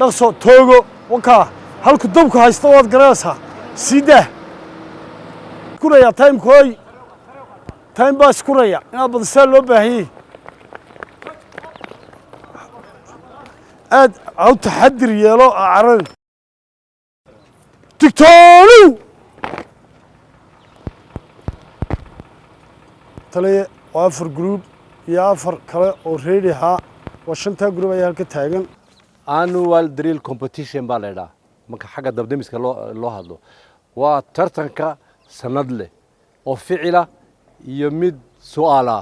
Dhaqso, toogo. Wakaa halku dabku haysto, waad garanaysaa. Sii daa kuraya timekooy, time baa iskuraya, inaad badisaa loo baahanyey. Aad ha u taxadir yeelo, cararin. Digtoonow taliye. Waa afar group iyo afar kale oo ready ahaa. Waa shantaa group ayaa halka taagan. Annual drill competition baa la idhaha marka xagga dabdemiska loo hadlo. Waa tartanka sanad leh oo ficila iyo mid su'aala,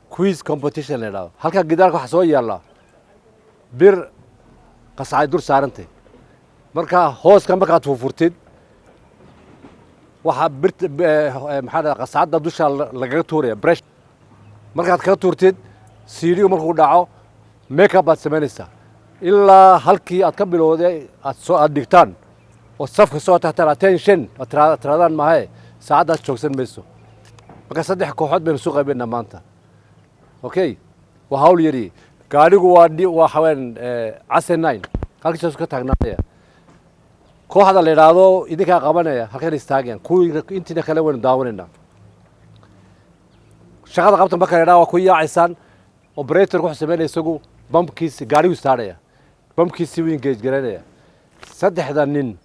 quiz competition la idhahdo. Halka gidaarka waxaa soo yaalla bir qascay dur saarantay. Marka hooska markaad furfurtid, waxaa birta, maxaa dhaha, qascadda dusha lagaga tuuraya brush. Markaad kaga tuurtid, siidhigu markuu dhaco, make up baad samaynaysaa ilaa halkii aad ka bilowday aad soo aad dhigtaan oo safka soo tagtaan. Attention aad tiraadaan maahae, saacaddaas joogsan mayso. Marka saddex kooxood baynu soo qaybaynaa maanta. Okay, waa hawl yari. Gaadhigu waa waa xaween case nine, halkiisaas ka taagnaanaya. Kooxda la yidhaahdo idinkaa qabanaya halkan istaagayaan, kuwii intiina kale waynu daawanaynaa. Shaqada qabta marka la yidhaha, waa ku yaacaysaan. Operatorku wuxuu sameynaya isagu bamkiisi, gaadhigu saaraya bamkiisi, wuu engage garaynaya. Saddexda nin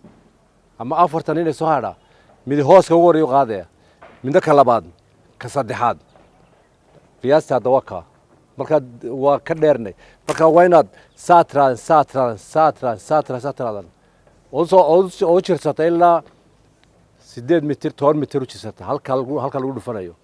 ama afarta nin ee soo hadha, mid hooska ugu horreeyu qaadaya, midna ka labaad, ka saddexaad. Qiyaasta hadda waa kaa. Marka waa ka dheernay. Marka waa inaad saa tiradan, saa tiradan, saa tiradan, saa tiradan, saa tiradan, oo jirsata ilaa 8 mitir, 10 mitir u jirsata halka lagu dhufanayo.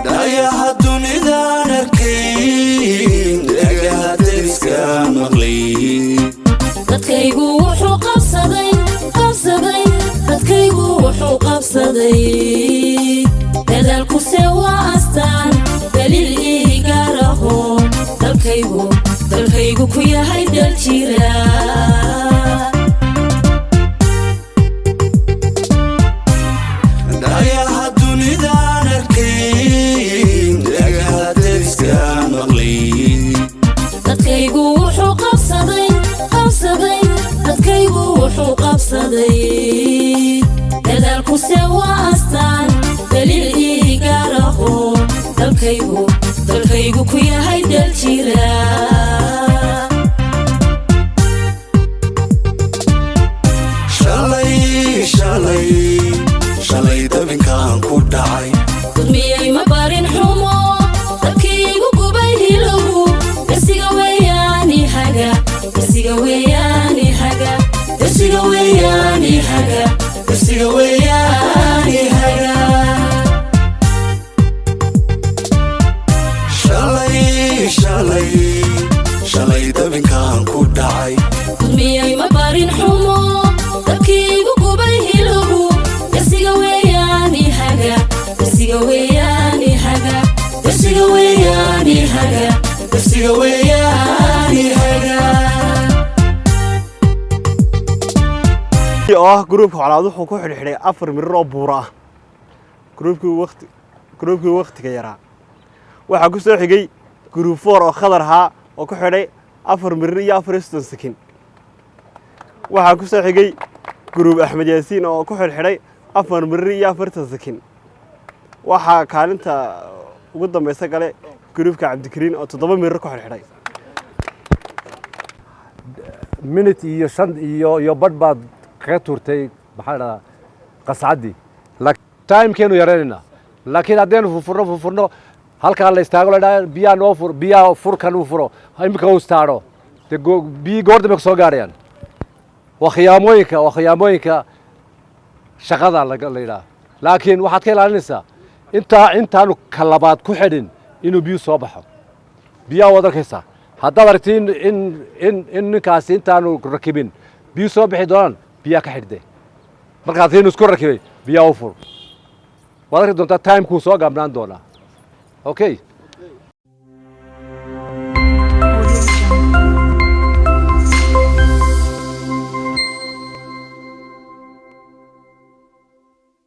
Dhayaha dunidaan arkayn, dhagaha deriska maqlay. Dadkaygu wuxuu qabsaday, qabsaday, dadkaygu wuxuu qabsaday. Dadaalkuse waa astaan, daliil ii gaar aho, dalkaygu, dalkaygu ku yahay dal jira. Dhayaha dunidaan arkayn, dhagaha deriska maqlay. Dadkaygu wuxuu qabsaday, qabsaday, dadkaygu wuxuu qabsaday. Dadaalkuse waa astaan, daliil ii gaar aho, dalkaygu, dalkaygu ku yahay dal jira. Shalay, shalay, shalay dabinkaan ku dhacay. Gudmiyey ma barin xumo, dabkiigu gubay hilowu. Darsiga weeyaani haga, darsiga weeyaani haga, darsiga weeyaani haga, darsiga weeyaani haga. Shalay, shalay, shalay dabinkaan ku dhacay. Gudmiyey ma barin xumo, dabkiigu gubay hilowu. Darsiga weeyaani haga, darsiga weeyaani haga, darsiga weeyaani haga, darsiga weeyaani haga. Oo ah groupka Colaad wuxuu ku xidhxidhay afar mirir oo buura ah. Groupkii waktiga yaraa waxaa ku soo xigay group four oo Khadar ahaa oo ku xidhay 4 mirir iyo 34 second. Waxaa ku soo xigay group Axmed Yaasiin oo ku xidhxidhay 4 mirir iyo 40 second. Waxaa kaalinta ugu dambaysa gale groupka Cabdikariin oo 7 mirir ku xidhxidhay. Minute iyo shan iyo badh baad kaga tuurtay, maxaa la dhahdaa, qascaddii. Timekeenu yaraynaynaa, laakiin haddaynu furfurno furfurno, halkaa la istaago, la dhaha biyaha noo fur, biyaha furkan uu furo, imika uu istaadho, dee biyii goor dambe kusoo gaadhayaan. Waa khiyaamooyinka shaqada la yidhaha. Laakiin waxaad ka ilaalinaysaa intaanu ka labaad ku xidhin inuu biyuu soo baxo. Biyaha waad arkaysaa. Haddaad aragti in ninkaasi intaanu rakibin biyu soo bixi doonaan. Biyaa ka xidhde. Markaad Rhenus ku rakibay, biyaa u fur. Waad arki doontaa, timekuu soo gaabnaan doonaa. Okay.